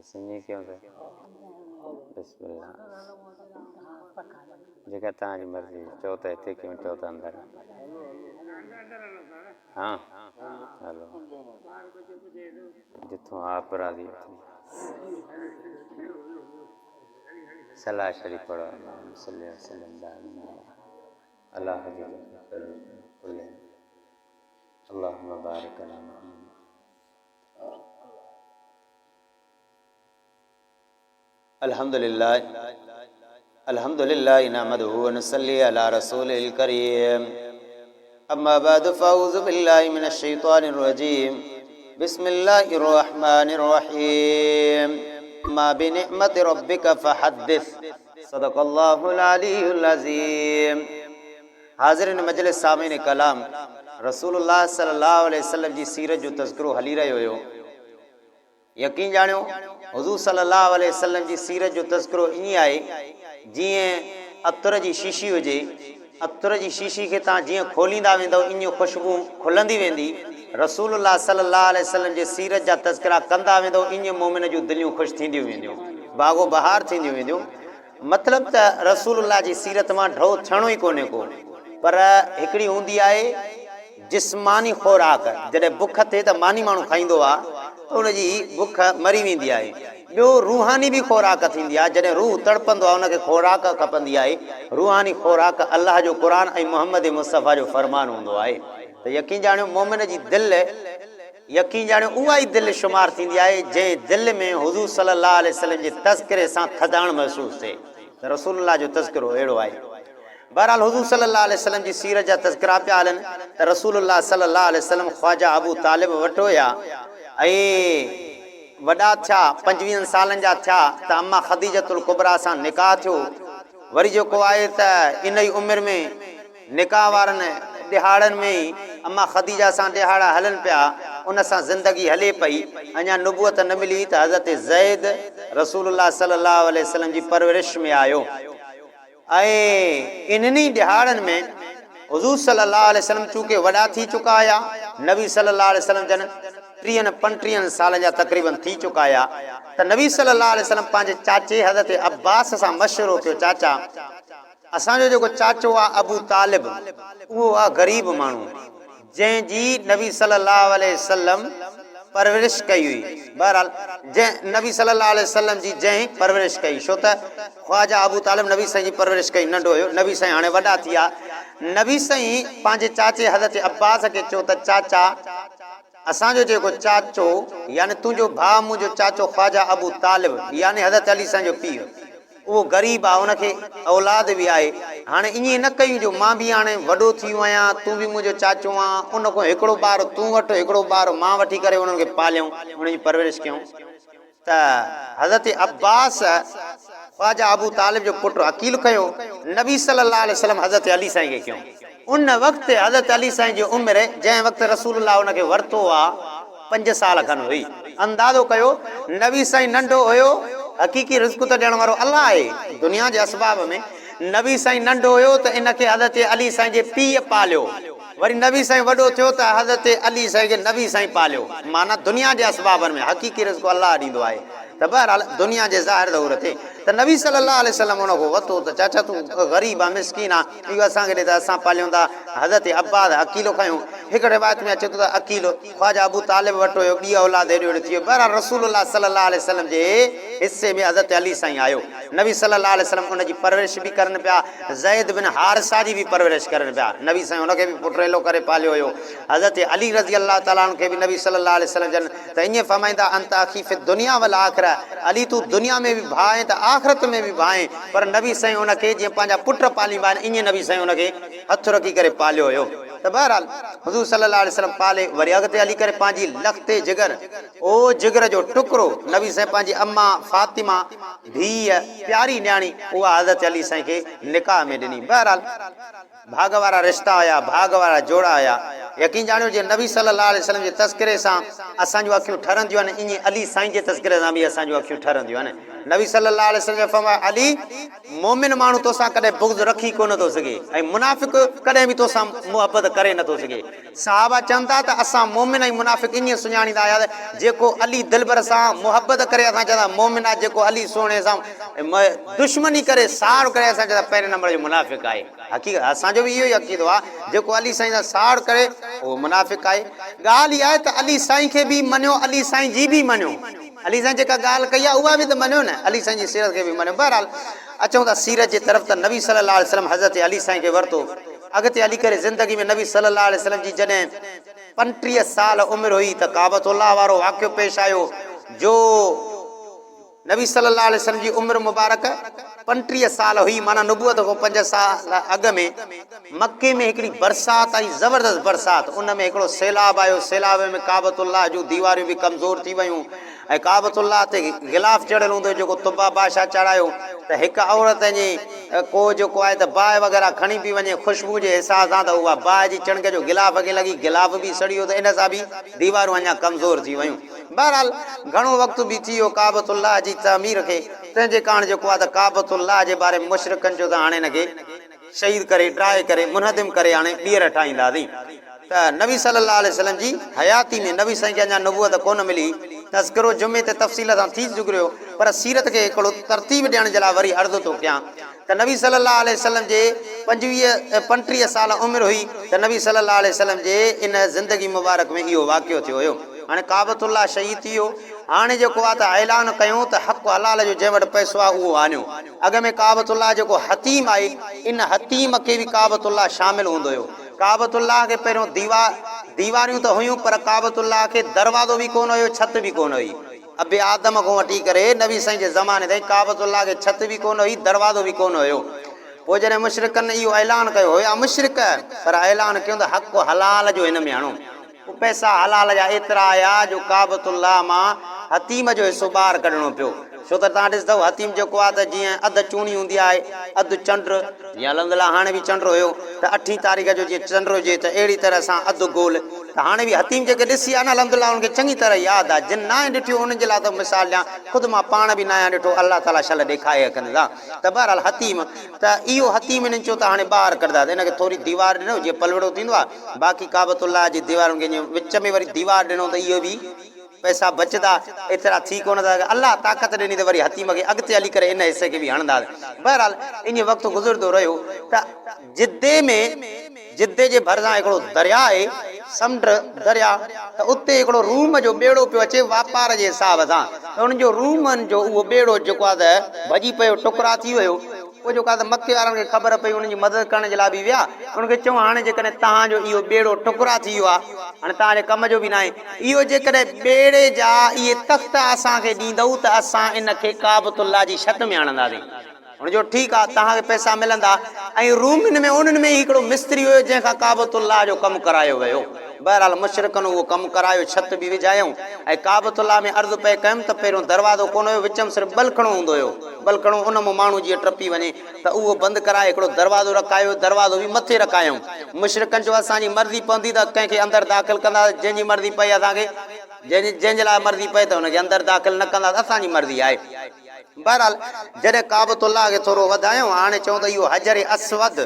بس ائين ڪيون ته بسم الله جيڪا توهان جي مرضي چئو ته هتي ڪيون چئو ته اندر ها هلو جتون آپ راضي اٿو صلاح شريف پڙهو اللهم صل وسلم دائما على حبيبك خير كل اللهم بارك على محمد الحمد لله الحمد لله نحمده ونصلي على رسوله الكريم اما بعد فاعوذ بالله من الشيطان الرجيم بسم الله الرحمن الرحيم ما بنعمة ربك فحدث صدق الله العلي العظيم حاضرين مجلس سامعين ڪلام رسول الله صلي الله عليه وسلم جي سيرت جو تذڪرو هلي رهيو هيو. يقين ڄاڻيو حضور صلي الله عليه وسلم جي سيرت جو تذڪرو ائين آهي جيئن عطر جي شيشي هجي، عطر جي شيشي کي توهان جيئن کوليندا ويندؤ ائين خوشبو کلندي ويندي، رسول الله صلي الله عليه وسلم جي سيرت جا تذڪرا ڪندا ويندؤ ائين مؤمن جون دليون خوش ٿينديون وينديون، باغ و بهار ٿينديون وينديون. مطلب ته رسول الله جي سيرت مان ڍؤ ٿيڻو ئي ڪونهي ڪو، پر هڪڙي هوندي آهي جسماني خوراڪ، جڏهن بک ٿئي ته ماني ماڻهو کائيندو آهي ته ان جي بک مري ويندي آهي. ٻيو روحاني به خوراڪ ٿيندي آهي، جڏهن روح تڙپندو آهي ان کي خوراڪ کپندي آهي، روحاني خوراڪ الله جو قرآن ۽ محمد مصطفيٰ جو فرمان هوندو آهي ته يقين ڄاڻيو مؤمن جي دل يقين ڄاڻيو اها ئي دل شمار ٿيندي آهي جنهن دل ۾ حضور صلي الله عليه وسلم جي تذڪري سان ٿڌاڻ محسوس ٿئي ته رسول الله جو تذڪرو اهڙو آهي. بهرحال حضور صلي الله عليه وسلم جي سيرت جا تذڪرا پيا هلن ته رسول الله صلي الله عليه وسلم خواجه ابو طالب وٽ هيا ۽ وڏا ٿيا پنجويهن سالن جا ٿيا ته اما خديجة الڪبريٰ سان نڪاح ٿيو وري جيڪو آهي ته انهي عمر ۾ نڪاح وارن ڏهاڙن ۾ ئي اما خديجه سان ڏهاڙا هلن پيا، ان سان زندگي هلي پئي، اڃا نبوت نه ملي ته حضرت زيد رسول الله صلي الله عليه وسلم جي پرورش ۾ آيو ۽ انهن ئي ڏهاڙن ۾ حضور صلي الله عليه وسلم چونڪه وڏا ٿي چڪا هيا، نبي صلي الله عليه وسلم جن ٽيهن پنٽيهن سالن جا تقريبن ٿي چڪا هيا ته نبي صلي الله عليه وسلم پنهنجي چاچي حضرت عباس سان مشورو ڪيو، چاچا! اسان جو جيڪو چاچو آ ابو طالب اهو آ غريب ماڻهو جنهن جي نبي صلي الله عليه وسلم پرورش ڪئي هئي بهرحال جنهن نبي صلي الله عليه وسلم جي جنهن پرورش ڪئي ڇو ته خواجه ابو طالب نبي سائين جي پرورش ڪئي ننڍو هيو نبي سائين هاڻي وڏا ٿي ويا نبي سائين پنهنجي چاچي حضرت عباس کي چيو ته چاچا اسان جو جيڪو چاچو يعني تنهنجو ڀاء منهنجو چاچو خواجه ابو طالب يعني حضرت علي سائين جو پيء اهو غريب آ ان کي اولاد به آهي هاڻي ائين نه ڪيون جو مان به هاڻي وڏو ٿي ويو آهيان تون به منهنجو چاچو آن ان کان هڪڙو ٻار تون وٺ هڪڙو ٻار مان وٺي ڪري انهن کي پاليون انهن جي پرورش ڪيون ته حضرت عباس خواجه ابو طالب جو پٽ عقيل کنيو نبي صلي الله عليه وسلم حضرت علي سائين کي کنيو ان وقت حضرت علي سائين جي عمر جنهن وقت رسول الله ان کي ورتو آ پنج سال کن هئي. اندازو ڪيو نبي سائين ننڍو هيو، حقيقي رزق ته ڏيڻ وارو الله آهي، دنيا جي اسباب ۾ نبي سائين ننڍو هيو ته ان کي حضرت علي سائين جي پيء پاليو، وري نبي سائين وڏو ٿيو ته حضرت علي سائين کي نبي سائين پاليو، معنيٰ دنيا جي اسبابن ۾ حقيقي رزق الله ڏيندو آهي ته بهرحال دنيا جي ظاهر ظهور تي ته نبي صلي الله عليه وسلم ان کان ورتو ته چاچا تون غريب آن مسڪين آن اهو اسان کي ڏي ته اسان پاليون ٿا، حضرت عباس عقيلو کنيو، هڪ روايت ۾ اچي ٿو ته عقيل خواجه ابو طالب وٽ هيو، ٻي اولاد هيڏي هوڏي ٿي ويو، بهرحال رسول الله صلي الله عليه وسلم جي حصي ۾ حضرت علي سائين آيو، نبي صلي الله عليه وسلم ان جي پرورش به ڪرن پيا، زيد بن حارثه جي به پرورش ڪرن پيا، نبي سائين ان کي به پٽريلو ڪري پاليو هيو، حضرت علي رضي الله تعالٰي عنه کي به نبي صلي الله عليه وسلم جن ته ائين فرمائيندا انت اخي في الدنيا والآخرة علي تون دنيا ۾ به ڀاء آهين ته آخرت ۾ به ڀاء آهين، پر نبي سائين ان کي جيئن پنهنجا پٽ پالينبا آهن ائين نبي سائين ان کي هٿ رکي ڪري پاليو هيو ته بهرحال حضور صلي الله عليه وسلم پالي وري اڳتي هلي ڪري پنهنجي لخت جگر او جگر جو ٽڪرو نبي سائين پنهنجي اما فاطمه ڌيء پياري نياڻي اها حضرت علي سائين کي نڪاح ۾ ڏني بهرحال. ڀاڳ وارا رشتا هيا، ڀاڳ وارا جوڙا هيا. يقين ڄاڻيو جيئن نبي صلي الله عليه وسلم جي تذڪري سان اسان جون اکيون ٺرنديون آهن ايئن علي سائين جي تذڪري سان به اسان جون اکيون ٺرنديون آهن. نبي صلي الله عليه وسلم فرمايو علي! مؤمن ماڻهو توسان ڪڏهن بغض رکي ڪونه ٿو سگهي ۽ منافق ڪڏهن به توسان محبت ڪري نٿو سگهي. صحابه چون ٿا ته اسان مؤمن ۽ منافق ائين سڃاڻيندا آهيان ته جيڪو علي دلبر سان محبت ڪري اسان چوندا مؤمن آهي جيڪو علي سهڻي سان دشمني ڪري ساڙ ڪري اسان چوندا پهرين نمبر جو منافق آهي. حقيقت اسان جو به اهو ئي عقيدو آهي جيڪو علي سائين سان ساڙ ڪري اهو منافق آهي. ڳالهه اها آهي ته علي سائين کي به مڃيو علي سائين جي به مڃيو. علي سائين جيڪا ڳالهه ڪئي آهي اها به ته مڃيو نه علي سائين جي سيرت کي به مڃيو. بهرحال اچون ٿا سيرت جي طرف ته نبي صلي الله عليه وسلم حضرت علي سائين کي ورتو. اڳتي هلي ڪري زندگي ۾ نبي صلي الله عليه وسلم جي جڏهن 35 سال عمر هئي ته ڪعبة الله وارو واقعو پيش آيو جو نبي صلي الله عليه وسلم جي عمر مبارڪ 35 سال هئي معنيٰ نبوت کان 5 سال اڳ ۾ مڪي ۾ هڪڙي برسات آئي زبردست برسات ان ۾ هڪڙو سيلاب آيو سيلاب ۾ ڪعبة الله جون ديواريون به ڪمزور ٿي ويون ۽ ڪعبة الله تي غلاف چڙهيل هوندو هو جيڪو طبع بادشاهه چڙهايو ته هڪ عورت ائين ڪو جيڪو آهي ته باهه وغيره کڻي پئي وڃي خوشبو جي حساب سان ته اها باهه جي چڻگ جو غلاف کي لڳي غلاف به سڙي ويو ته ان سان به ديوارون اڃا ڪمزور ٿي ويون. بهرحال گهڻو وقت به ٿي ويو ڪعبة الله جي تعمير کي تنهن جي ڪاڻ جيڪو آهي ته ڪعبة الله جي باري ۾ مشرڪن چيو ته هاڻي هن کي شهيد ڪري ڊاهي ڪري منهدم ڪري هاڻي ٻيهر ٺاهينداسين. ته نبي صلي الله عليه وسلم جي حياتي ۾ نبي سائين کي اڃا نبوت ڪونه ملي هئي. تذڪرو جمعي تي تفصيل سان ٿي گذريو پر سيرت کي هڪڙو ترتيب ڏيڻ جي لاء وري عرض ٿو ڪيان ته نبي صلي الله عليه وسلم جي 25 35 سال عمر هئي ته نبي صلي الله عليه وسلم جي ان زندگي مبارڪ ۾ اهو واقعو ٿيو هيو. هاڻي ڪعبة الله شهيد ٿي ويو. هاڻي جيڪو آ ته اعلان ڪيون ته حق حلال جو جنهن وٽ پئسو آ اهو آڻيو. اڳ ۾ ڪعبة الله جيڪو حطيم آهي ان حطيم کي به ڪعبة الله شامل هوندو هيو. ڪعبة الله کي پهريون ديوار ديواريون ته هيون پر ڪعبة الله کي دروازو به ڪونه هيو ڇت به ڪونه هئي. ابي آدم کان وٺي ڪري نبي سائين جي زماني تائين ڪعبة الله کي ڇت به ڪونه هئي دروازو به ڪونه هيو. پوء جڏهن مشرڪن اهو اعلان ڪيو هيا مشرڪ پر اعلان ڪيون ته حق حلال جو هن ۾ هڻو. پوء پئسا حلال جا ايترا آيا جو ڪعبة الله مان حطيم جو حصو ٻاهر ڪڍڻو پيو. ڇو ته توهان ڏسندؤ حطيم جيڪو آهي ته جيئن اڌ چوڻي هوندي آهي، اڌ چنڊ، جيئن الحمدلله هاڻي به چنڊ هيو ته اٺين تاريخ جو جيئن چنڊ هجي ته اهڙي طرح سان اڌ گول ته هاڻي به حطيم جيڪي ڏسي آهي نه الحمدلله انهن کي چڱي طرح ياد آهي جن ناهي ڏٺيو انهن جي لاء ته مثال ڏيان خود مان پاڻ به ناهيان ڏٺو الله تعالي شل ڏيکاري رکندس ها ته بهرحال حطيم ته اهو حطيم انهن چيو ته هاڻي ٻاهر ڪڍنداسين ان کي ٿوري ديوار ڏنو جيئن پلوڙو ٿيندو آهي باقي ڪعبة الله جي ديوارن کي ائين وچ ۾ وري ديوار ڏنو ته اهو به پئسا بچندا ايترا ٿي ڪونه ٿا سگهن الله طاقت ڏني ته وري حطيم کي اڳتي هلي ڪري ان حصي کي به هڻنداسين بهرحال ائين وقت گذرندو رهيو ته جدي ۾ جدي جي ڀرسان هڪڙو درياء آهي سمنڊ درياء ته اتي هڪڙو روم جو ٻيڙو پيو اچي واپار جي حساب سان ته ان جو رومن جو اهو ٻيڙو جيڪو آهي ته ڀڄي پيو ٽڪرا ٿي ويو پوء جو ڪا ته مڪي وارن کي خبر پئي انهن جي مدد ڪرڻ جي لاء به ويا. انهن کي چيائون هاڻي جيڪڏهن توهان جو اهو ٻيڙو ٽڪرا ٿي ويو آهي، هاڻي توهان جي ڪم جو به ناهي، اهو جيڪڏهن ٻيڙي جا اهي تخت اسان کي ڏيندؤ ته اسان ان کي ڪعبة الله جي ڇت ۾ آڻنداسين. هن چيو ٺيڪ آهي توهان کي پئسا ملندا ۽ رومين ۾ انهن ۾ ئي هڪڙو مستري هيو جنهن کان ڪعبة الله جو ڪم ڪرايو ويو. بهرحال مشرڪن اهو ڪم ڪرايو، ڇت به وجهايائون ۽ ڪعبة الله ۾ عرض پئي ڪيم ته پهريون دروازو ڪونه هيو، وچ ۾ صرف ٻلکڻو هوندو هيو. ٻلکڻو ان مان ماڻهو جيئن ٽپي وڃي ته اهو بند ڪرائي هڪڙو دروازو رکايو، دروازو به مٿي رکايائون. مشرڪن چيو اسان جي مرضي پوندي ته ڪنهن کي اندر داخل ڪنداسين، جنهن جي مرضي پئي اسان کي جنهن جي لاء مرضي پئي ته ان کي اندر داخل نه ڪنداسين، اسان جي مرضي آهي. بهرحال جڏهن ڪعبة الله کي ٿورو وڌايائون، هاڻي چئون ته اهو حجر اسود،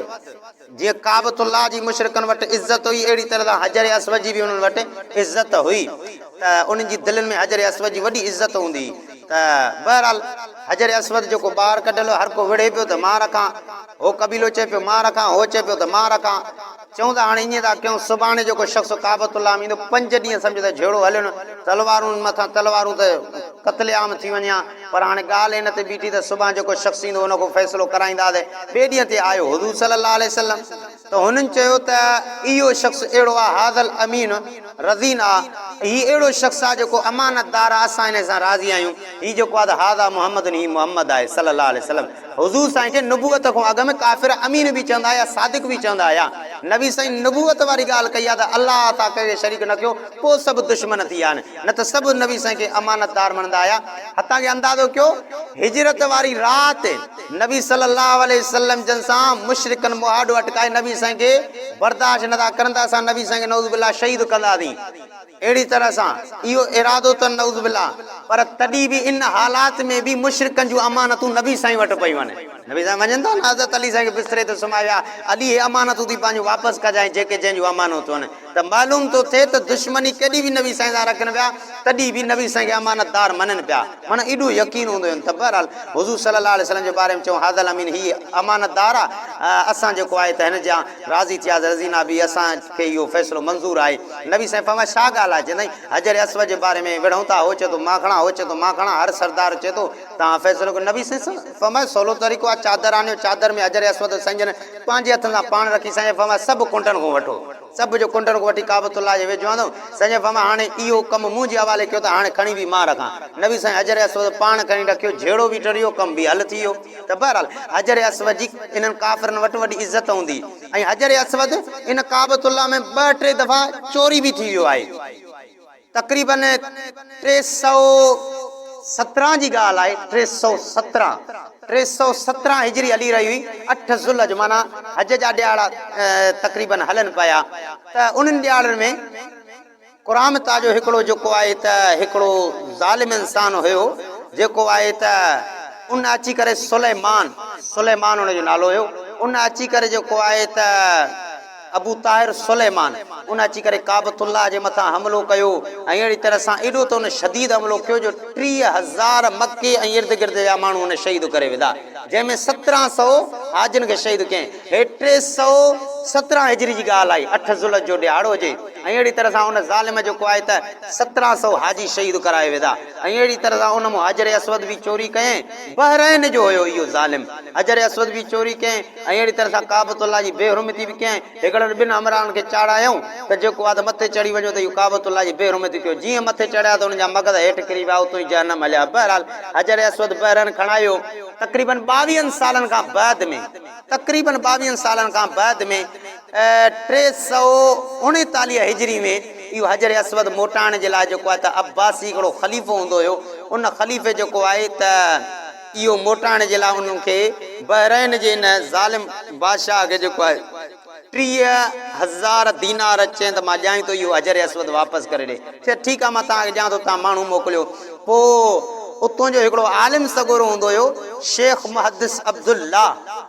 جيئن ڪعبة الله جي مشرڪن وٽ عزت هئي، اهڙي طرح سان حجر اسود جي به انهن وٽ عزت هئي ته انهن جي دلين ۾ حجر اسود جي وڏي عزت هوندي هئي ته بهرحال حجر اسود جيڪو ٻاهر ڪڍيل هو، هر ڪو وڙهي پيو ته مان رکان، هو قبيلو چئي پيو مان رکان، هو چئي پيو ته مان رکان. چئون ته هاڻي ائين ٿا ڪيون، سڀاڻي جيڪو شخص ڪعبة الله ۾ ايندو، پنج ڏينهن سمجهه ته جهيڙو هليو نه، تلوارون مٿان تلوارون ته قتل عام ٿي وڃي ها، پر هاڻي ڳالهه ان تي بيٺي ته سڀان جيڪو شخص ايندو ان کان فيصلو ڪرائينداسين. ٻئي ڏينهن تي آيو حضور صلي الله عليه وسلم ته هنن چيو ته اهو شخص اهڙو آهي هذا الامين رزين آ. هي اهڙو شخص آهي جيڪو امانتدار آهي، اسان ان سان راضي آهيون، هي جيڪو آهي ته هذا محمد هي محمد آهي صلّي الله عليه وسلّم. حضور سائين کي نبوت کان اڳ ۾ ڪافر امين به چوندا هيا، صادق به چوندا هيا. نبي سائين نبوت واري ڳالهه ڪئي آهي ته الله سان ڪنهن کي شريڪ نه ڪيو، پوء سڀ دشمن ٿي ويا آهن، نه ته سڀ نبي سائين کي امانتدار مڃندا هيا. حتيٰ ڪه اندازو ڪيو هجرت واري رات نبي صلّي الله عليه وسلّم جن سان مشرڪن مهاڏو اٽڪائي نبي سائين کي برداشت نه ٿا ڪرن ته اسان نبي سائين کي نعوذ بالله شهيد ڪنداسين. اهڙي طرح سان اهو ارادو اٿن نعوذ بالله پر تڏهن به ان حالات ۾ به مشرڪن جون امانتون نبي سائين وٽ پيون آهن. نبي سائين وڃن ٿا نه حضرت علي سائين کي بستري تي سمهايو ويا علي اهي امانتون ٿي پنهنجون واپس ڪجانء جيڪي جنهن جون امانتون آهن. ته معلوم ٿو ٿئي ته دشمني ڪيڏي به نبي سائين سان رکن پيا تڏهن به نبي سائين کي امانت دار مڃن پيا معنيٰ ايڏو يقين هوندو هين ته بهرحال حضور صلي الله عليه وسلم جي باري ۾ چيون هذا الامين هي امانت دار آ اسان جيڪو آهي ته هن جا راضي ٿيا رضينا به اسان کي اهو فيصلو منظور آهي نبي سائين فرمايو ڇا ڳالهه آهي چيائين حجر اسود جي باري ۾ وڙهون ٿا هو چئي ٿو مان کڻان هو چئي ٿو مان کڻان هر سردار چئي ٿو توهان فيصلو ڪيو نبي سائين فرمايو سولو طريقو آهي چادر آڻيو چادر ۾ حجر اسود سائين جن پنهنجي هٿن سان پاڻ رکي سائين فرمايو سڀ ڪنڊن کان وٺو سڀ جو ڪنڊن کان وٺي ڪعبة الله جي ويجهو آندو. سائين فرمايو، هاڻي اهو ڪم منهنجي حوالي ڪيو ته هاڻي کڻي به مان رکان. نبي سائين حجر اسود پاڻ کڻي رکيو، جهيڙو به ٽريو، ڪم به حل ٿي ويو. ته بهرحال حجر اسود جي انهن ڪافرن وٽ وڏي عزت هوندي ۽ حجر اسود ان ڪعبة الله ۾ ٻه ٽي دفعا چوري به ٿي ويو آهي. تقريباً 317 جي ڳالهه آهي، 317، 317 هجري هلي رهي هئي، اٺ ذوالحج معنيٰ حج جا ڏهاڙا تقريباً هلن پيا ته انهن ڏهاڙن ۾ قرامطه جو هڪڙو جيڪو آهي ته هڪڙو ظالم انسان هيو جيڪو آهي ته ان اچي ڪري سليمان، سليمان ان جو نالو هيو، ان اچي ڪري جيڪو آهي ته. ابو طاهر سليمان ان اچي ڪري ڪعبة الله جي مٿان حملو ڪيو ۽ اهڙي طرح سان ايڏو ته ان شديد حملو ڪيو جو 30,000 مڪي ۽ ارد گرد جا ماڻهو ان شهيد ڪري وڌا جنهن ۾ 17 سئو حاجين کي شهيد ڪيائين. هي 317 هجري جي ڳالهه آهي اٺ ذوالحج جو ڏهاڙو هجي ۽ اهڙي طرح سان ان ظالم جيڪو آهي ته 17 سئو حاجي شهيد ڪرائي وڌا ۽ اهڙي طرح سان ان مون حجر اسود به چوري ڪيائين بحرين جو هيو اهو ظالم حجر اسود به چوري ڪيائين ۽ اهڙي طرح سان ڪعبة الله جي بي حرمتي به ڪيائين. هڪڙن ٻن همراهن کي چاڙهايائون ته جيڪو آ ته مٿي چڙهي وڃو ته اهو ڪعبة الله جي بي حرمتي ڪيو. جيئن مٿي چڙهيا ته انهن جا مغز هيٺ ڪري ويا اتون ئي جهنم هليا. بهرحال حجر اسود بحرين کڻايو. تقريباً ٻاويهن سالن کان بعد ۾ تقريباً ٻاويهن سالن کان بعد ۾ 339 هجري ۾ اهو حجر اسود موٽائڻ جي لاء جيڪو آهي ته عباسي هڪڙو خليفو هوندو هيو ان خليفي جيڪو آهي ته اهو موٽائڻ جي لاء انهن کي بحرين جي ان ظالم بادشاهه کي جيڪو آهي 30,000 دينار چين ته مان ڏيانء ٿو اهو حجر اسود واپس ڪري ڏي. چي ٺيڪ آهي مان توهان کي ڏيان ٿو توهان ماڻهو موڪليو. پوء اتون جو هڪڙو عالم سڳورو هوندو هيو شيخ محدث عبدالله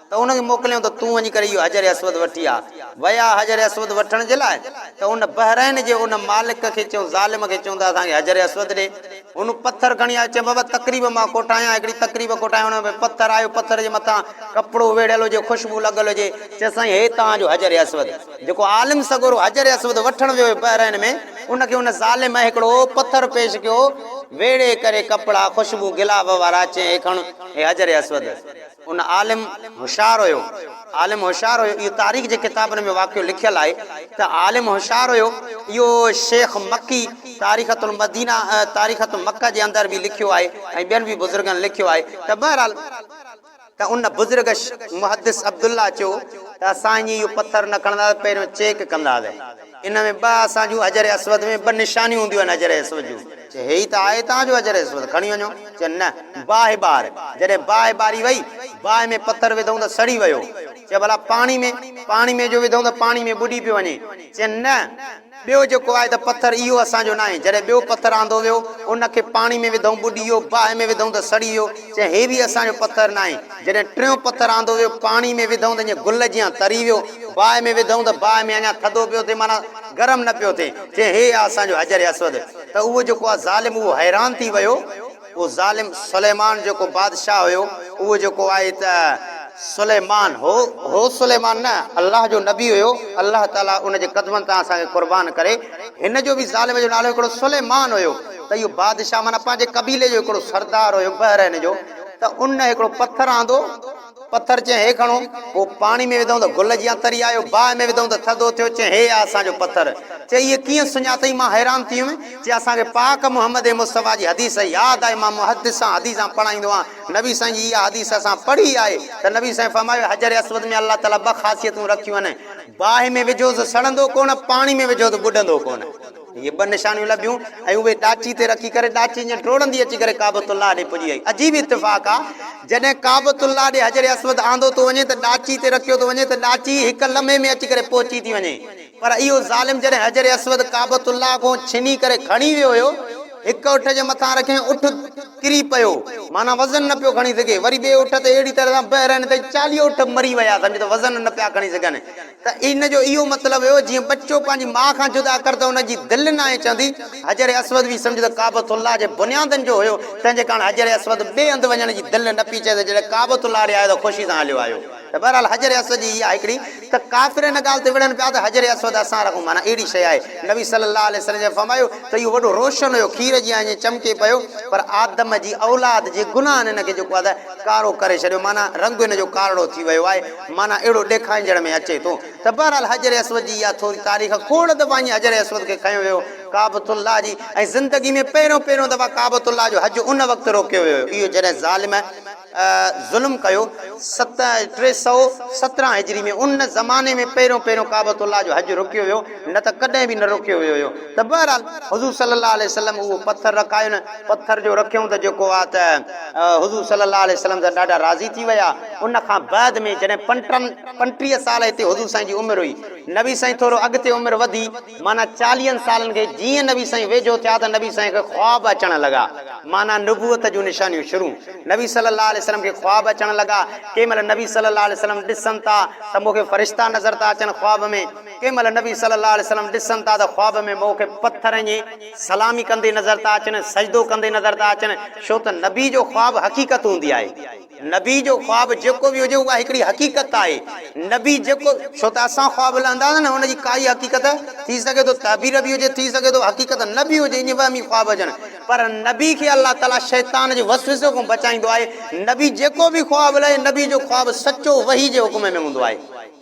ته ان کي موڪليائون ته تون وڃي ڪري اهو حجر اسود وٺي آ. ويا حجر اسود وٺڻ جي لاء ته ان بحرين جي ان مالڪ کي چيائون ظالم کي چيائون ته اسان کي حجر اسود ڏي. هن پٿر کڻي آيو، چيم بابا تقريب مان ڪوٺايان، هڪڙي تقريب ڪوٺايان، ان ۾ پٿر آيو، پٿر جي مٿان ڪپڙو ويڙهيل هجي، خوشبو لڳل هجي، چيس سائين هي توهان جو حجر اسود، جيڪو عالم سڳورو حجر اسود وٺڻ ويو هيو بحرين ۾، ان کي ان ظالم هڪڙو پٿر پيش ڪيو، ويڙهي ڪري ڪپڙا خوشبو گلاب وارا، چيائين هي کڻ، هي حجر اسود. ان عالم هوشيار هيو، عالم هوشيار هيو، اهو تاريخ جي ڪتابن ۾ واقعو لکيل آهي ته عالم هوشيار هيو، اهو شيخ مڪي تاريخة المدينه تاريخة مڪه جي اندر به لکيو آهي ۽ ٻين به بزرگن لکيو آهي ته بهرحال ته ان بزرگ محدث عبدالله چيو ته اسان ائين اهو پٿر نه کڻنداسين پهريون چيڪ ڪنداسين. ان ۾ ٻه اسان جون حجر اسود ۾ ٻه نشانيون هونديون آهن حجر اسود جون. چي هي ئي ته آهي توهان جو حجر اسود، کڻي وڃو. چي نه، باهه ٻار. جڏهن باهه ٻاري وئي، باهه ۾ پٿر وڌئون ته سڙي ويو. چي ڀلا پاڻي ۾؟ پاڻي ۾ جو وڌئون ته پاڻي ۾ ٻڏي پيو وڃي. چي نه، ٻيو جيڪو آهي ته پٿر اهو اسان جو ناهي. جڏهن ٻيو پٿر آندو ويو، ان کي پاڻي ۾ وڌئون ٻڏي ويو، باهه ۾ وڌئون ته سڙي ويو. چي هي به اسان جو پٿر ناهي. جڏهن ٽيون پٿر آندو ويو، پاڻي ۾ وڌئون ته ائين گل جيان تري ويو، باهه ۾ وڌئون ته باهه ۾ اڃا ٿڌو پيو ٿئي معنيٰ گرم نه پيو ٿئي. چي هي آ اسان جو حجر اسود. ته اهو جيڪو آ ظالم اهو حيران ٿي ويو. اهو ظالم سليمان جيڪو بادشاهه هيو، اهو جيڪو آهي ته سليمان هو، هو سليمان نه، الله جو نبي هيو، الله تعاليٰ ان جي قدمن تان اسان کي قربان ڪري. هن جو به ظالم جو نالو هڪڙو سليمان هيو. ته اهو بادشاهه معنيٰ پنهنجي قبيلي جو هڪڙو سردار هيو بحرين جو. ته ان هڪڙو پٿر آندو. پٿر چيائين هي کڻو، پوء پاڻي ۾ وڌائون ته گل جيان تري آيو، باهه ۾ وڌائون ته ٿڌو ٿيو، چيائين هي آ اسان جو پٿر. چي اهي ڪيئن سڃاتئي؟ مان حيران ٿي ويم، چي اسان کي پاڪ محمد مصطفيٰ جي حديث ياد آهي، مان محدث آهيان، حديثان پڙهائيندو آهيان، نبي سائين جي اها حديث اسان پڙهي آهي ته نبي سائين فرمايو حجر اسود ۾ الله تعاليٰ ٻه خاصيتون رکيون آهن، باهه ۾ وجهوس سڙندو ڪونه، پاڻي ۾ وجهو ته ٻڏندو ڪونه. اهي ٻه نشانيون لڀيون ۽ اهي ڏاچي تي رکي ڪري ڏاچي ائين ڊوڙندي اچي ڪري ڪعبة الله ڏي پڄي آئي. عجيب اتفاق آ جڏهن ڪعبة الله ڏي حجر اسود آندو ٿو وڃي ته ڏاچي تي رکيو ٿو وڃي ته ڏاچي هڪ لمحي ۾ اچي ڪري پهچي ٿي وڃي پر اهو ظالم جڏهن حجر اسود ڪعبة الله کان ڇني ڪري کڻي ويو هيو هڪ اٺ جي مٿان رکيائين اٺ ڪري پيو معنيٰ وزن نه پيو کڻي سگهي وري ٻئي اٺ تي اهڙي طرح سان بحرين تائين 40 اٺ مري ويا سمجهه ته وزن نه پيا کڻي سگهن. ته ان جو اهو مطلب هيو جيئن ٻچو پنهنجي ماء کان جدا ڪر ته ان جي دل ناهي چوندي، حجر اسود به سمجهه ته ڪعبة الله جي بنيادن جو هيو، تنهن جي ڪاڻ حجر اسود ٻئي هنڌ وڃڻ جي دل نه پئي چئي ته جڏهن ڪعبة الله ڏي آيو ته خوشي سان هليو آيو. ته بهرحال حجر اسود جي اها هڪڙي ته ڪافر ان ڳالهه تي وڙهن پيا ته حجر اسود اسان رکون معنيٰ اهڙي شيء آهي. نبي صلي الله عليه وسلم جن فرمايو ته اهو وڏو روشن هيو کير جيان ائين چمڪي پيو پر آدم جي اولاد جي گناهن ان کي جيڪو آهي ته ڪارو ڪري ڇڏيو معنيٰ رنگ ان جو ڪارڙو ٿي ويو آهي معنيٰ اهڙو ڏيکائجڻ ۾ اچي ٿو ته بهرحال حجر اسود جي اها ٿوري تاريخ کوڙ دفعا ائين حجر اسود کي کنيو ويو ڪعبة الله جي ۽ زندگي ۾ پهريون پهريون دفعا ڪعبة الله جو حج ان وقت روڪيو ويو اهو جڏهن ظالم ظلم ڪيو ست 317 هجري ۾ ان زماني ۾ پهريون پهريون ڪعبة الله جو حج روڪيو ويو نه ته ڪڏهن به نه روڪيو ويو هيو ته بهرحال حضور صلي الله عليه وسلم اهو پٿر رکايو نه پٿر جو رکيائون ته جيڪو آ ته حضور صلي الله عليه وسلم سان ڏاڍا راضي ٿي ويا. ان کان بعد ۾ جڏهن پنٽن، 35 سال هتي حضور سائين جي عمر هئي. نبي سائين ٿورو اڳتي عمر وڌي معنيٰ چاليهن سالن کي جيئن نبي سائين ويجهو ٿيا ته نبي سائين کي خواب اچڻ لڳا معنيٰ نبوت جون نشانيون شروع. نبي صلي الله عليه وسلم کي خواب اچڻ لڳا. ڪنهن مهل نبي صلي الله عليه وسلم ڏسن ٿا ته مون کي فرشتا نظر ٿا اچن خواب ۾. ڪنهن مهل نبي صلي الله عليه وسلم ڏسن ٿا ته خواب ۾ مون کي پٿر ائين سلامي ڪندي نظر ٿا اچن، سجدو ڪندي نظر ٿا اچن، ڇو ته نبي جو خواب حقيقت هوندي آهي. نبي جو خواب جيڪو به هجي اها هڪڙي حقيقت آهي. نبي جيڪو ڇو ته اسان خواب لهندا نه ان جي ڪائي حقيقت ٿي سگهي ٿو تعبير به هجي ٿي سگهي ٿو حقيقت نه به هجي ائين وهمي خواب هجن پر نبي کي الله تعالي شيطان جي وسوسي کان بچائيندو آهي. نبي جيڪو به خواب لهي نبي جو خواب سچو وحي جي حڪم ۾ هوندو آهي.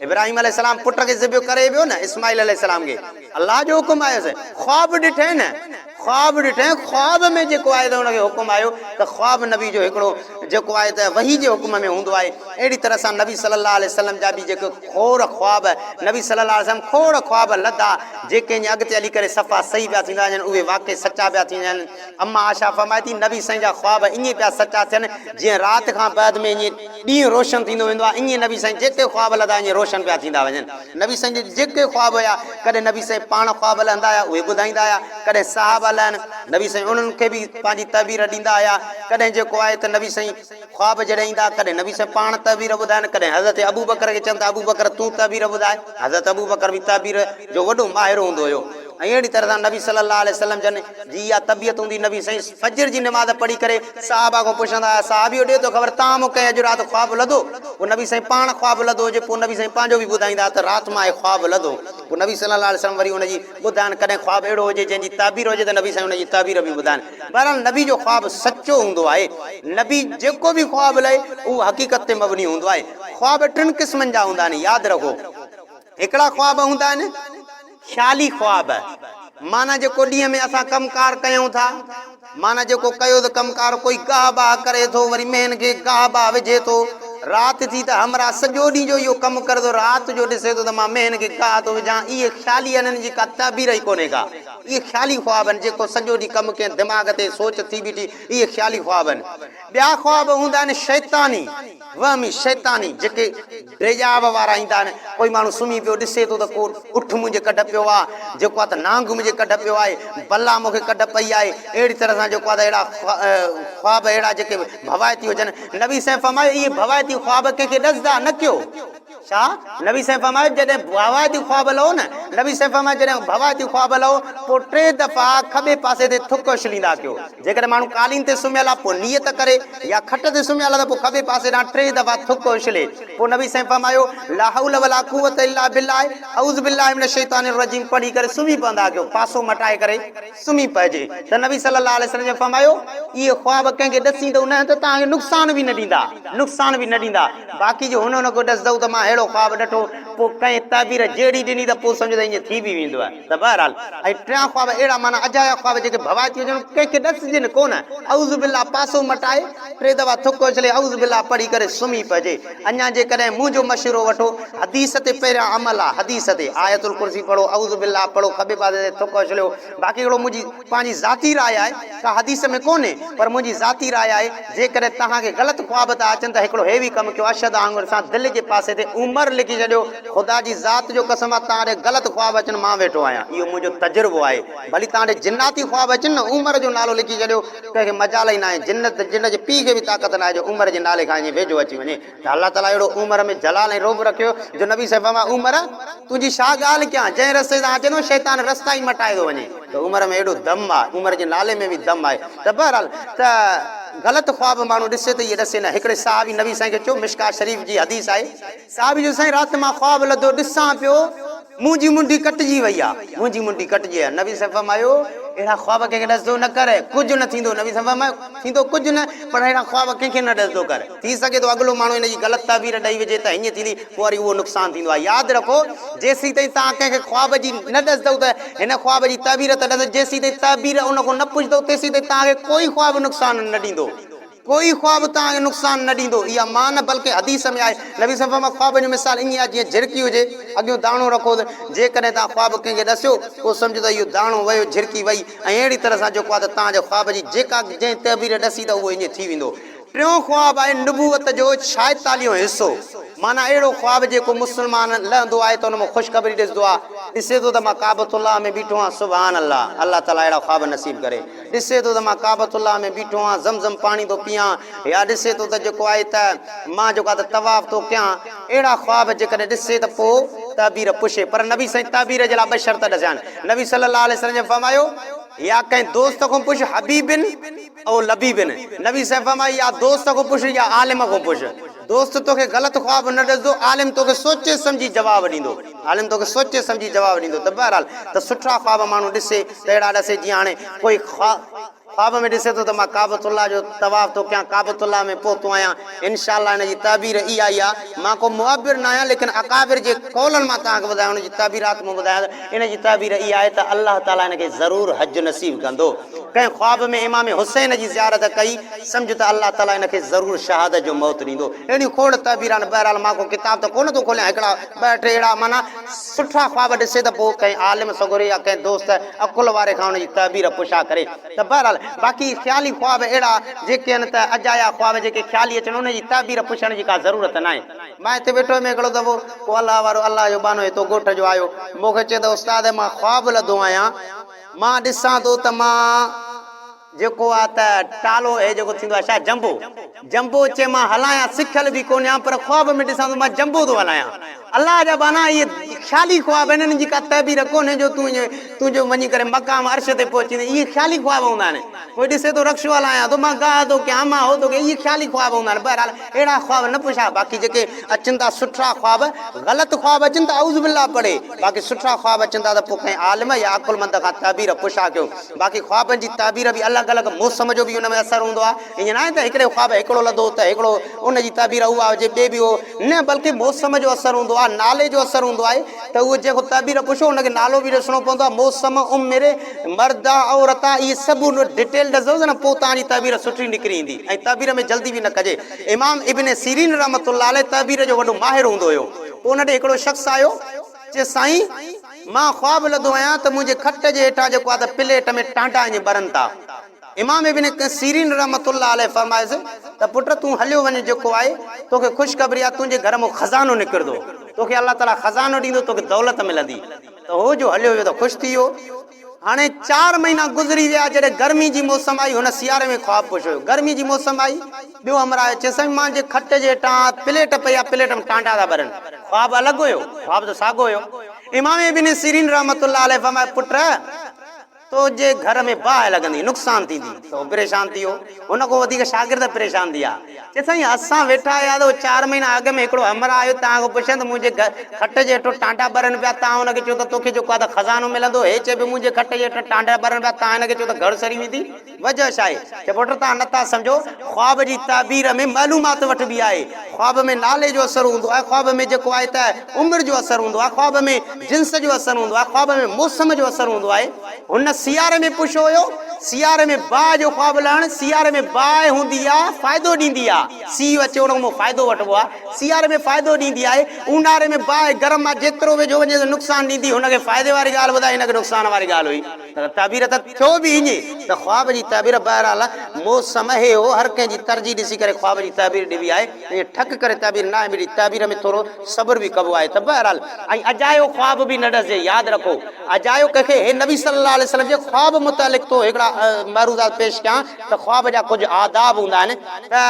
ابراهيم عليه السلام پٽ کي ذبح ڪري ويو نه اسماعيل عليه السلام کي الله جو حڪم آيس خواب ڏٺئين نه خواب ڏٺئين خواب ۾ جيڪو آهي ته ان کي حڪم آيو ته خواب نبي جو هڪڙو جيڪو آهي ته وحي جي حڪم ۾ هوندو آهي اهڙي طرح سان نبي صلي الله عليه وسلم جا به جيڪي کوڙ خواب نبي صلي الله عليه وسلم کوڙ خواب لڌا جيڪي ائين اڳتي هلي ڪري صفا صحيح پيا ٿيندا وڃن اهي واقعي سچا پيا ٿيندا وڃن اما عائشه فرمائي ٿي نبي سائين جا خواب ائين پيا سچا ٿين جيئن رات کان بعد ۾ ائين ڏينهن روشن ٿيندو ويندو آهي ائين نبي سائين جيڪي خواب لڌا ائين روشن پيا ٿيندا وڃن. نبي سائين جا جيڪي خواب هيا ڪڏهن نبي سائين پاڻ خواب لهندا هيا اهي ٻڌائيندا هيا ڪڏهن صحابه لهن نبي سائين انهن کي به پنهنجي تعبير ڏيندا هيا ڪڏهن جيڪو آهي ته نبي سائين خواب جڏهن ايندا ڪڏهن نبي سائين پاڻ تعبير ٻڌائن ڪڏهن حضرت ابوبڪر کي چون ته ابوبڪر تون تعبير ٻڌاء حضرت ابوبڪر به تعبير جو وڏو ماهر هوندو هيو. ۽ اهڙي طرح سان نبي صلي الله عليه وسلم جن جي اها طبيعت هوندي نبي سائين فجر جي نماز پڙهي ڪري صحابه کان پڇندا هيا صحابيو ڏي ٿو خبر توهان مون ڪنهن اڄ رات خواب لڌو پوء نبي سائين پاڻ خواب لڌو هجي پوء نبي سائين پنهنجو به ٻڌائيندا هيا ته رات مان هي خواب لڌو پوء نبي صلي الله عليه وسلم وري ان جي ٻڌائن ڪڏهن خواب اهڙو هجي جنهن جي تعبير هجي ته نبي سائين ان جي تعبير به ٻڌائن بهرحال نبي جو خواب سچو هوندو آهي نبي جيڪو به خواب لهي اهو حقيقت تي مبني هوندو آهي خواب ٽن قسمن جا هوندا آهن ياد رکو هڪڙا خواب هوندا آهن خيالي خواب، معنيٰ جيڪو ڏينهن ۾ اسان ڪم ڪار ڪيون ٿا، معنيٰ جيڪو ڪيو ته ڪم ڪار ڪوئي گاهه باهه ڪري ٿو وري مينهن کي گاهه باهه وجهي ٿو، رات ٿي ته همراهه سڄو ڏينهن جو اهو ڪم ڪري ٿو رات جو ڏسي ٿو ته مان مينهن کي گاهه ٿو وجهان، اهي خيالي آهن انهن جي ڪا تعبير ئي ڪونهي ڪا، اهي خيالي خواب آهن جيڪو سڄو ڏينهن ڪم ڪنهن دماغ تي سوچ ٿي بيٺي اهي خيالي خواب آهن. ٻيا خواب هوندا آهن شيطاني، وهمي، شيطاني جيڪي. ڊيڄاء وارا ايندا آهن. ڪوئي ماڻهو سمهي پيو ڏسي ٿو ته ڪو اٺ منهنجي ڪڍ پيو آهي، جيڪو آهي ته نانگ منهنجي ڪڍ پيو آهي، بلا مون کي ڪڍ پئي آهي. اهڙي طرح سان جيڪو آهي ته اهڙا خواب اهڙا جيڪي ڀوائتي هجن. نبي سائين فرمايو اهي ڀوائتي خواب ڪنهن کي ڏسدا نه ڪيو. ڇا؟ نبي سائين فرمايو، جڏهن ڀوائتي خواب لهو نه، نبي سائين فرمايو، جڏهن ڀوائتي خواب لهو، پوء ٽي دفعا کٻي پاسي تي ٿڪ اڇليندا ڪيو. جيڪڏهن ماڻهو قالين تي سمهيل آهي، پوء نيت ڪري، يا کٽ تي سمهيل آهي ته پوء کٻي پاسي ڏانهن ٽي دفعا ٿڪ اڇلي. پوء نبي سائين فرمايو، لا حول ولا قوت الا بالله، اعوذ بالله من الشيطان الرجيم پڙهي ڪري سمهي پوندا ڪيو، پاسو مٽائي ڪري سمهي پئجي. ته نبي صلي الله عليه وسلم جن فرمايو، اهي خواب ڪنهن کي ڏسيندؤ نه ته توهان کي نقصان به نه ڏيندا، نقصان به نه ڏيندا. باقي جو هن هن کي ڏسندؤ ته مان اهڙو خواب ڏٺو، پوء ڪنهن تعبير جهڙي ڏني ته پوء سمجهو ته ائين ٿي به ويندو. ته بهرحال ۽ ٽيان خواب اهڙا معنيٰ اجايا خواب جيڪي ڀوائتي هجن، ڪنهن کي ڏسجن ڪونه. اعوذ بالله پاسو مٽائي ٽي دفعا ٿڪ اڇلي اعوذ بالله پڙهي ڪري سمهي پئجي. اڃا جيڪڏهن منهنجو مشورو وٺو، حديث تي پهريان عمل آ، حديث تي، آيت الڪرسي پڙهو، اعوذ بالله پڙهو، کٻي پاسي تي ٿڪ اڇليو، باقي هڪڙو منهنجي پنهنجي ذاتي راء آهي، ڪا حديث ۾ ڪونهي، پر منهنجي ذاتي راء آهي، جيڪڏهن توهان کي غلط خواب ٿا اچن ته هڪڙو هي به ڪم ڪيو، اشهد آڱر سان دل جي پاسي تي عمر لکي ڇڏيو، خدا جي ذات جو قسم آ توهان ڏي غلط خواب اچن مان ويٺو آهيان، اهو منهنجو تجربو آهي، ڀلي توهان ڏي جناتي خواب اچن نه عمر جو نالو لکي ڇڏيو، ڪنهن کي مجال ئي ناهي، جن ته جن جي پيء کي به طاقت ناهي جو عمر جي نالي کان ائين ويجهو اچي وڃي ته الله تعاليٰ اهڙو عمر ۾ جلال ۽ رعب رکيو جو نبي صلي فرمايو عمر تنهنجي ڇا ڳالهه ڪيان جنهن رستي تان اچين ٿو شيطان رستا ئي مٽائي ٿو وڃي ته عمر ۾ اهڙو دم آهي عمر جي نالي ۾ به دم آهي ته بهرحال ته غلط خواب ماڻهو ڏسي ته اهي ڏسي نه هڪڙي صحابي نبي سائين کي چيو مشڪات شريف جي حديث آهي صحابي چيو سائين رات مان خواب لڌو ڏسان پيو منهنجي منڍي ڪٽجي وئي آ، منهنجي منڍي ڪٽجي وئي آ. نبي صلعم فرمايو، اهڙا خواب ڪنهن کي ڏسندو نه ڪر، ڪجهه نه ٿيندو. نبي صلعم فرمايو، ٿيندو ڪجهه نه، پر اهڙا خواب ڪنهن کي نه ڏسندو ڪر. ٿي سگهي ٿو اڳلو ماڻهو ان جي غلط تعبير ڏئي وجهي ته هيئن ٿيندي، پوء وري اهو نقصان ٿيندو آهي. ياد رکو، جيسيتائين توهان ڪنهن کي خواب جي نه ڏسندؤ ته هن خواب جي تعبير ته ڏس، جيسيتائين تعبير ان کان نه پڇندؤ، تيسيتائين توهان کي ڪوئي خواب نقصان نه ڏيندو. ڪوئي خواب توهان کي نقصان نه ڏيندو، اها معنيٰ بلڪه حديث ۾ آهي، نبي صلعم فرمايو، خواب جو مثال ائين آهي جيئن جهرڪي هجي، اڳيون داڻو رکو ته جيڪڏهن توهان خواب ڪنهن کي ڏسيو، پوء سمجهو ته اهو داڻو ويو، جهرڪي وئي ۽ اهڙي طرح سان جيڪو آهي ته توهان جي خواب جي جيڪا جنهن تعبير ڏسي ته اهو ائين ٿي ويندو. ٽيون خواب آهي نبوت جو ڇائيتاليهون حصو، معنيٰ اهڙو خواب جيڪو مسلمان لهندو آهي ته ان مان خوشخبري ڏسندو آهي، ڏسي ٿو ته مان ڪعبة الله ۾ بيٺو آهيان، سبحان الله، الله تعاليٰ اهڙا خواب نصيب ڪري. ڏسي ٿو ته مان ڪعبة الله ۾ بيٺو آهيان، زم زم پاڻي ٿو پيان، يا ڏسي ٿو ته جيڪو آهي ته مان جيڪو آهي ته طواف ٿو ڪيان، اهڙا خواب جيڪڏهن ڏسي ته پوء تعبير پڇي. پر نبي سائين تعبير جي لاء ٻه شرط ڏسيا آهن. نبي صلي الله عليه وسلم جن فرمايو، يا ڪنهن دوست کان پڇ، حبيب او لبيب، نبي سائين فرمايو يا دوست کان پڇ يا عالم کان پڇ. دوست توکي غلط خواب نه ڏسندو، عالم توکي سوچي سمجهي جواب ڏيندو. عالم توکي سوچي سمجهي جواب ڏيندو ته بهرحال ته سٺا خواب ماڻهو ڏسي ته اهڙا ڏسي جيئن هاڻي ڪوئي خواب ۾ ڏسي ٿو ته مان ڪعبة الله جو طواف ٿو ڪيان، ڪعبة الله ۾ پهتو آهيان، انشاء الله ان جي تعبير اها ئي آهي، مان ڪو معبر نه آهيان ليڪن اڪابر جي قولن مان توهان کي ٻڌايان ان جي تعبيرات مون ٻڌايان ته ان جي تعبير اها آهي ته الله تعاليٰ ان کي ضرور حج نصيب ڪندو. ڪنهن خواب ۾ امام حسين جي زيارت ڪئي، سمجهه ته الله تعاليٰ ان کي ضرور شهادت جو موت ڏيندو. اهڙيون کوڙ تعبير آهن. بهرحال مان ڪو ڪتاب ته ڪونه ٿو کوليان، هڪڙا ٻه ٽي اهڙا معنيٰ سٺا خواب ڏسي ته پوء ڪنهن عالم سڳوري يا ڪنهن دوست عقل واري کان ان جي تعبير پڇا ڪري ته بهرحال باقي خيالي خواب اهڙا جيڪي آهن ته اجايا خواب جيڪي خيالي اچن انهن جي تعبير پڇڻ جي ڪا ضرورت ناهي. مان هتي ويٺو هيم هڪڙو دفعو ڪو الله وارو الله جو ٻانهو هتو ڳوٺ جو آيو مون کي چئي ته استاد مان خواب لڌو آهيان مان ڏسان ٿو ته مان جيڪو آ ته ٽالو هي جيڪو ٿيندو آ ڇا جنبو جنبو چي مان هلايان سکيل به ڪونهيان پر خواب ۾ ڏسان ٿو مان جنبو ٿو هلايان الله جا ٻانها اهي خيالي خواب آهن انهن جي ڪا تعبير ڪونهي جو تون ائين تون جو وڃي ڪري مقام عرش تي پهچيندين اهي خيالي خواب هوندا آهن ڪوئي ڏسي ٿو رڪشو هلايان ٿو مان گاهه ٿو ڪيان مان هو ٿو ڪيان اهي خيالي خواب هوندا آهن بهرحال اهڙا خواب نه پڇا باقي جيڪي اچن ٿا سٺا خواب غلط خواب اچن ته اعوذ بالله پڙهي باقي سٺا خواب اچن ٿا ته پوء ڪنهن عالم يا عقلمند کان تعبير پڇا ڪيو باقي خوابن جي تعبير به الڳ الڳ موسم جو به ان ۾ اثر هوندو آهي ائين ناهي ته هڪڙي خواب هڪڙو لڌو ته هڪڙو ان جي تعبير اها هجي ٻي به اهو نه بلڪه موسم جو اثر هوندو آهي نالي جو اثر هوندو آهي ته اهو جيڪو تعبير پڇو ان کي نالو به ڏسڻو پوندو آهي موسم عمر مرد آ عورت آ اهي سڀ ان ڊيٽيل ڏسندس نه پوء توهان جي تعبير سٺي نڪري ايندي ۽ تعبير ۾ جلدي به نه ڪجي امام ابن سيرين رحمة الله عليه تعبير جو وڏو ماهر هوندو هيو پوء ان ڏي هڪڙو شخص آيو چي سائين مان خواب لڌو آهيان ته منهنجي کٽ جي هيٺان جيڪو آ ته پليٽ ۾ ٽانڊا ائين ٻرن ٿا امام ابن سيرين رحمة الله عليه فرمايس ته پٽ تون هليو وڃ جيڪو آهي توکي خوشخبري آ تنهنجي گهر مان خزانو نڪرندو توکي الله تعالي خزانو ڏيندو توکي دولت ملندي ته هو جو هليو ويو ته خوش ٿي ويو. هاڻي چار مهينا گذري ويا، جڏهن گرمي جي موسم آئي، هن سياري ۾ خواب پڇيو هيو. گرمي جي موسم آئي، ٻيو همراهه آيو، چيس سائين مان جي کٽ جي هيٺان پليٽ پئي آ، پليٽ ۾ ٽانڊا ٿا ٻرن. خواب الڳ هيو، خواب ته ساڳو هيو. امام ابن سيرين رحمة الله عليه فرمايو، پٽ! تو جي گهر ۾ باهه لڳندي، نقصان ٿيندي. ته هو پريشان ٿي ويو. هن کان وڌيڪ شاگرد پريشان ٿي ويا. چي سائين اسان ويٺا هيا ته چار مهينا اڳ ۾ هڪڙو همراهه آيو توهان کان پڇيائين ته منهنجي کٽ جي هيٺو ٽانڊا ٻرن پيا توهان هن کي چيو ته توکي جيڪو آهي ته خزانو ملندو هي چئي پيو منهنجي کٽ جي هيٺان ٽانڊا ٻرن پيا توهان هن کي چيو ته گهر سري ويندي وجهه ڇا آهي؟ چي پٽ توهان نٿا سمجهو خواب جي تعبير ۾ معلومات وٺبي آهي خواب ۾ نالي جو اثر هوندو آهي خواب ۾ جيڪو آهي ته عمر جو اثر هوندو آهي خواب ۾ جنس جو اثر هوندو آهي خواب ۾ موسم جو اثر هوندو آهي هن سياري ۾ پڇيو هيو، سياري ۾ باهه جو خواب لهڻ، سياري ۾ باهه هوندي آ، فائدو ڏيندي آ، سيء اچي ان مان فائدو وٺبو آ، سياري ۾ فائدو ڏيندي آهي، اونهاري ۾ باهه گرم آ، جيترو ويجهو وڃي ته نقصان ڏيندي، هن کي فائدي واري ڳالهه ٻڌائي، هن کي نقصان واري ڳالهه هئي. ته تعبير ته ٿيو به ائين ته خواب جي تعبير بهرحال موسم هي هو، هر ڪنهن جي ترجيح ڏسي ڪري خواب جي تعبير ڏبي آهي، ائين ٺڪ ڪري تعبير ناهي ملي، تعبير ۾ ٿورو صبر به ڪبو آهي ته بهرحال ۽ اجايو خواب به نه ڏسجي، ياد رکو اجايو ڪنهن کي هي نبي صلي الله عليه وسلم جي خواب متعلق ٿو هڪڙا معروضات پيش ڪيان ته خواب جا ڪجهه آداب هوندا آهن ته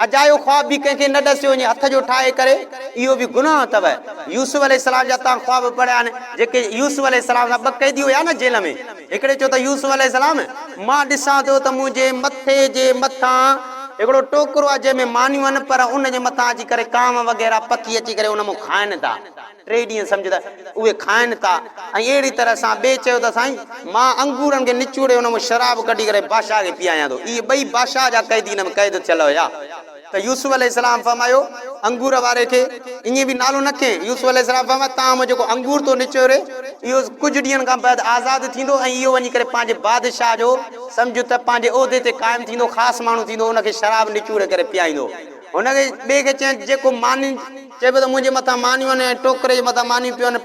اجايو خواب به ڪنهن کي نه ڏسيو وڃي هٿ جو ٺاهي ڪري اهو به گناهه اٿو يوسف عليه السلام جا تان خواب پڙهيا آهن جيڪي يوسف عليه السلام سان ٻه قيدي هيا نه جيل ۾ هڪڙي چيو ته يوسف عليه السلام مان ڏسان ٿو ته منهنجي مٿي جي مٿان هڪڙو ٽوڪرو آهي جنهن ۾ مانيون آهن پر ان جي مٿان اچي ڪري ڪانء وغيره پکي اچي ڪري ان مان کائن ٿا. ٽي ڏينهن سمجهه ته اهي کائن ٿا ۽ اهڙي طرح سان ٻئي چيو ته سائين مان انگورن کي نچوڙي ان مان شراب ڪڍي ڪري بادشاهه کي پيايان ٿو. اهي ٻئي بادشاهه جا قيدي ان ۾ قيد ٿيل هيا. ته يوسف عليه السلام فرمايو، انگور واري کي ائين به نالو نه کنء. يوسف عليه السلام فرمايو، توهان مان جيڪو انگور ٿو نچوڙي، اهو ڪجهه ڏينهن کان بعد آزاد ٿيندو ۽ اهو وڃي ڪري پنهنجي بادشاهه جو سمجهه ته پنهنجي عهدي تي قائم ٿيندو، خاص ماڻهو ٿيندو، ان کي شراب نچوڙي ڪري پيائيندو. هن کي ٻئي کي چيائين، جيڪو ماني چئي پيو ته منهنجي مٿان مانيون آهن ۽ ٽوڪري جي مٿان مانيون پيون آهن،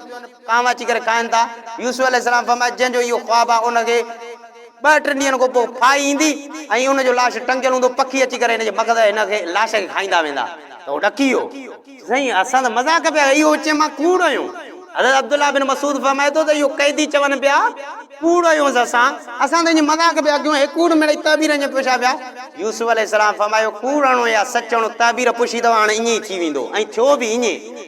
ڪانء اچي ڪري کائن ٿا. يوسف عليه السلام فرمايو، جنهن جو اهو خواب آهي، ان کي ٻه ٽن ڏينهن کان پوء ڦاهي ايندي ۽ ان جو لاش ٽنگيل هوندو، پکي اچي ڪري هن جي مغز هن کي لاش کي کائيندا ويندا. ته هو ڏڪي ويو. سائين اسان ته مذاق پيا ڪيون، اهو چئي مان ڪوڙ هنيو. حضرت عبدالله بن مسعود فرمائي ٿو ته اهو قيدي چون پيا ڪوڙ هنيوس اسان، اسان ته ائين مذاق پيا ڪيون، هي ڪوڙ مڙئي تعبير ائين پڇا پيا. يوسف عليه السلام فرمايو ڪوڙ هڻو يا سچ هڻو تعبير پڇي اٿو هاڻي ائين ئي ٿي ويندو ۽ ٿيو به ائين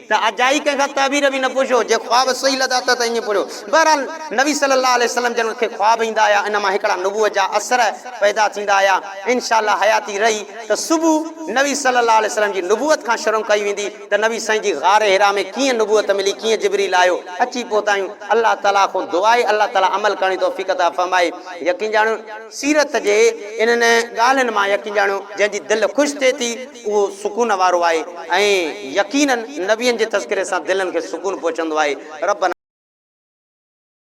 ته اجائي ڪنهن کان تعبير به نه پڇو جي خواب صحيح لڌا ته ته ائين پڙهيو بهرحال نبي صلي الله عليه وسلم جن کي خواب ايندا هيا ان مان هڪڙا نبوت جا اثر پيدا ٿيندا هيا انشاء الله حياتي رهي ته صبح نبي صلي الله عليه وسلم جي نبوت کان شروع ڪئي ويندي ته نبي سائين جي غار حرا ۾ ڪيئن نبوت ملي ڪيئن جبريل آيو اچي پهتا آهيون الله تعالي کان دعا آهي الله تعالي عمل ڪرڻ جي توفيق عطا فرمائي يقين ڄاڻو سيرت جي انهن ڳالهين مان يقين ڄاڻو جنهن جي دل خوش ٿئي ٿي اهو سڪون وارو آهي ۽ يقيناً نبين جي تذڪري سان دلن کي سڪون پهچندو آهي ربنا.